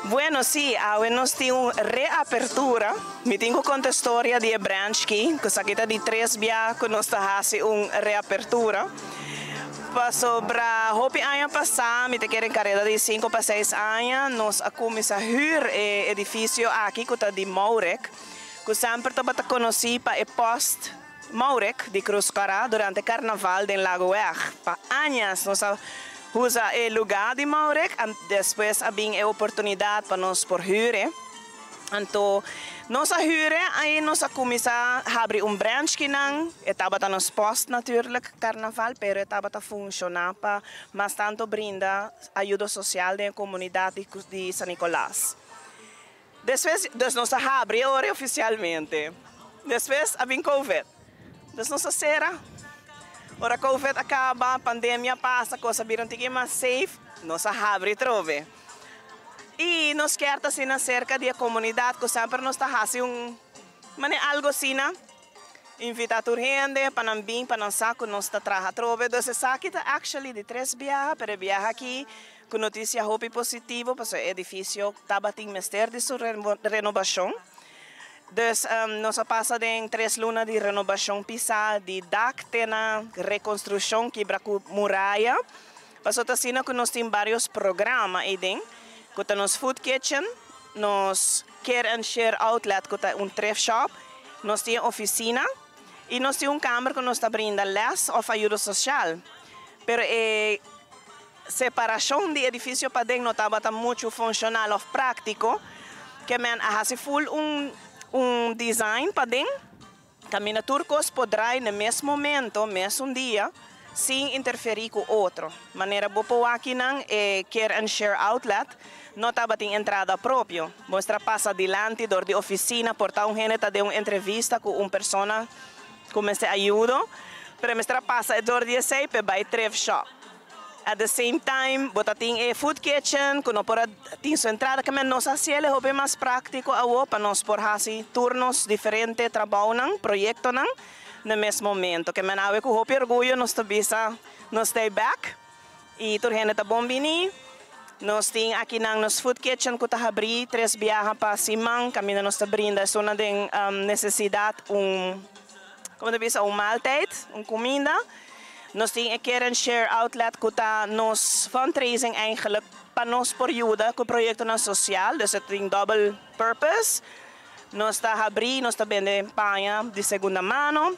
Bueno, si, awe nos tin un reapertura. Mi tin cu conta storia di e branch ki, cu esaki ta di tres bia cu nos ta haci un reapertura. Pasobra hopi aña pasa, mi ta kere en careda di 5 pa 6 aña, nos a cuminsa huur e edificio aki cu ta di Maurek, cu semper tabata conoci pa e post Maurek di Cruz Cora durante carnaval den Lagoweg. Pa aña nos a usa e lugar di Maurek y despues a bin e oportunidad pa nos por huur. Anto, nos a huur, ey nos a cuminsa habri un branch cu nan, e tabata nos post natuurlijk carnaval, pero e tabata funciona pa mas tanto brinda ayuda social den comunidad di San Nicolas. Despues, dus nos a habri ora oficialmente. Despues, a bin COVID. Dus nos a cera. Ora COVID a caba, pandemia pasa, cos a bira un tiki mas safe, nos a habri trobe. Y nos kier ta asina cerca di e comunidad, cu semper nos ta haci un mane algo asina, invita tur hende pa nan bin, pa nan sa cu nos ta traha trobe. Dus esaki ta actually di tres biaha, pero biaha aki cu noticia hopi positivo, paso e edificio tabatin mester di su renovacion. Dus nos a pasa den 3 luna di renovacion pisa, di dak te na reconstruccion, kibra cu muraya. Paso ta asina cu nos tin varios programa ey, cu ta nos food kitchen, nos care and share outlet, cu ta un thrift shop, nos tin oficina y nos tin un camber cu nos ta brinda les of ayuda social. Pero e separacion di edificio paden no tabata mucho funcional of practico, kiermen a hasi full un design paden, caminda tur cos por draai na mes momento, mes un dia, sin interferi cu otro. Manera bo por aki nan e care and share outlet, no tabatin entrada propio. Bo ta pasa dilanti door di oficina, por ta un hende ta den un entrevista cu un persona cu mester ayuda, pero mester pasa door di esey pa bay thrift shop. At the same time, bo tin e food kitchen, cu no por tin su entrada, kiermen nos a haci'e hopi mas practico awo pa nos por hasi turnos diferente trabounan, proyectonan, na mes momento. Kiermen awe cu hopi orguyo nos ta bisa nos ta back y tur hende ta bon bini. Nos tin aki nan nos food kitchen cu ta habri tres biaha pa siman, caminda nos ta brinda esunnan den necesidad un, con ta bisa, un maaltijd, un cuminda. Nos tin e care and share outlet cu ta nos fundraising eigenlijk pa nos por yuda cu proyectonan social, dus e tin double purpose. Nos ta habri, nos ta bende paña di segunda mano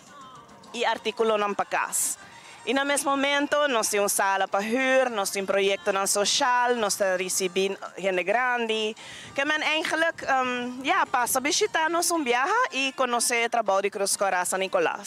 y articulonan pa cas. Y na mes momento, nos tin un sala pa huur, nos tin proyectonan social, nos ta ricibi hende grandi. Kiermen eigenlijk, ja, pasa bishita nos un biaha y conoce e trabou di Cruz Cora San Nicolas.